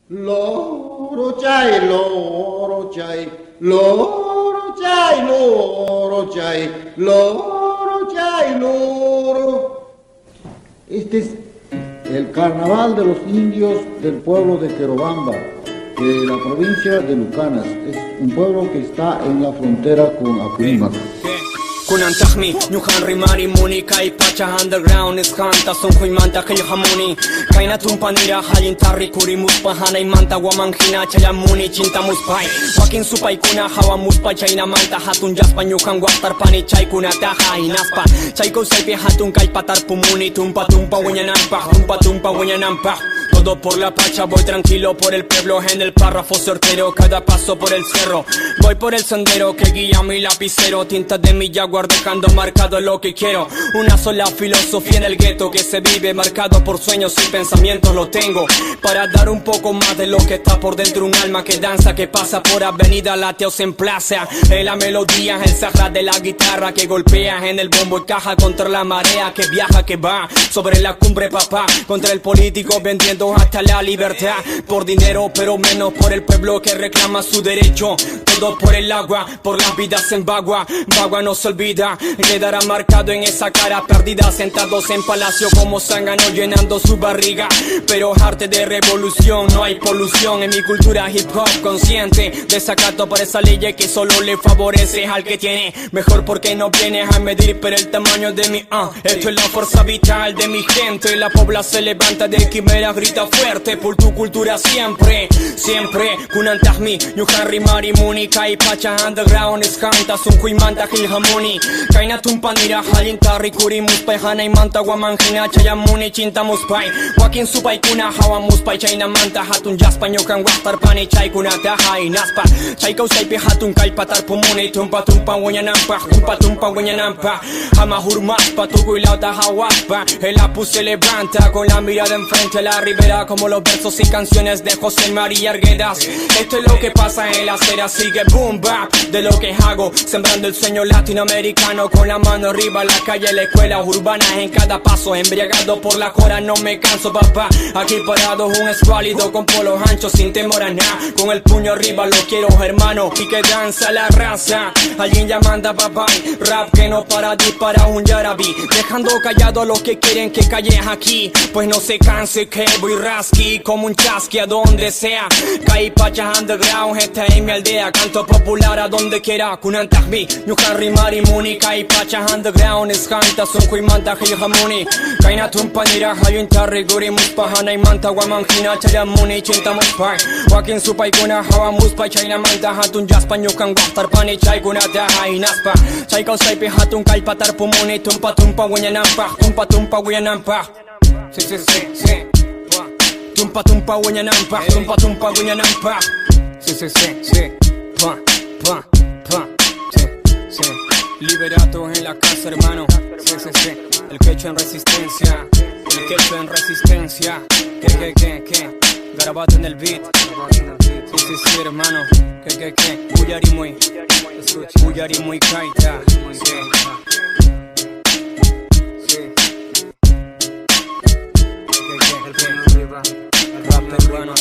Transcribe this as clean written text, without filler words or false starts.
Loro chay, loro chay, loro chay, loro chay, loro chay, loro. Este es el carnaval de los indios del pueblo de Querobamba, de la provincia de Lucanas. Es un pueblo que está en la frontera con Apurímac. Kunantaqmi ñuqan rimarimuni kay pacha underground nisqanta sunquymanta qillqamuni kayna tumpaniraq allinta rikurimuspa hanaymanta waman hina chayamuni chintamuspay wakin supaykuna hawamuspa chaynamanta hatun llaspa ñuqan waqtarpani chaykunataqa hinaspa chay kawsaypi hatun kallpa tarpumuni tumpa tumpa wiñananpaq tumpa tumpa wiñananpaq. Todo por la pacha, voy tranquilo por el pueblo en el párrafo certero, cada paso por el cerro. Voy por el sendero que guía mi lapicero, tinta de mi jaguar dejando marcado lo que quiero. Una sola filosofía en el gueto que se vive marcado por sueños y pensamientos lo tengo. Para dar un poco más de lo que está por dentro, un alma que danza, que pasa por avenida Lateos en plaza. En la melodía, el sahra de la guitarra que golpea en el bombo y caja contra la marea que viaja, que va sobre la cumbre, papá. Contra el político vendiendo hasta la libertad por dinero, pero menos por el pueblo que reclama su derecho. Todo por el agua, por las vidas en Bagua. Bagua no se olvida, quedará marcado en esa cara perdida. Sentados en palacio como zángano llenando su barriga. Pero arte de revolución, no hay polución en mi cultura hip hop consciente. Desacato por esa ley que solo le favorece al que tiene. Mejor porque no vienes a medir, pero el tamaño de mi Esto es la fuerza vital de mi gente. La pobla se levanta de quimera, grita fuerte por tu cultura siempre, siempre. Kunantaqmi ñuqan rimarimuni kay pacha underground nisqanta sunquymanta qillqamuni kayna tumpaniraq allinta rikurimuspay hanaymanta waman hina chayamuni chintamuspay wakin supaykuna hawamuspay chaynamanta hatun llaspa ñuqan waqtarpani chaykunataqa hinaspa chay kawsaypi hatun kallpa tarpumuni tumpa tumpa wiñananpaq tumpa tumpa wiñananpaq ama hurmaspa tukuy lawta hawaspa el apu se levanta con la mirada enfrente a la ribera como los versos y canciones de José María Arguedas. Esto es lo que pasa en la acera, sigue boom bap de lo que hago, sembrando el sueño latinoamericano con la mano arriba, la calle, la escuela urbana en cada paso, embriagado por la cora, no me canso papá, aquí parado un escuálido con polos anchos sin temor a nada, con el puño arriba lo quiero hermano, y que danza la raza, alguien ya manda papá, rap que no para dispara un yarabi, dejando callado a los que quieren que calles aquí, pues no se canse que voy rasqui como un chasqui a donde sea, Kai pacha underground, esta es mi aldea, canto popular a donde quiera, kunantaqmi ñuqan rimarimuni kay pacha underground nisqanta sunquymanta qillqamuni kayna tumpaniraq allinta rikurimuspa hanaymanta waman hina chayamuni chintamuspay wakin supaykuna hawamuspay chaynamanta hatun llaspa ñuqan waqtarpani chaykunataqa hinaspa chay kawsaypi hatun kallpa tarpumuni tumpa tumpa wiñananpaq tumpa tumpa wiñananpaq. Sí, sí, sí, sí. Tumpa tumpa wiñananpaq tumpa tumpa wiñananpaq. Sí, sí, sí, sí. Pa, pa, pa. Sí, sí. Liberato en la casa, hermano. Sí, sí, sí. El quechua en resistencia. El quechua en resistencia. ¿Qué, qué, qué, qué? Garabato en el beat. Sí, sí, sí, hermano. ¿Qué, qué, qué? Uyarimuy. Uyarimuy kayta. Sí. Sí. ¿Qué, qué, qué? El rap peruano.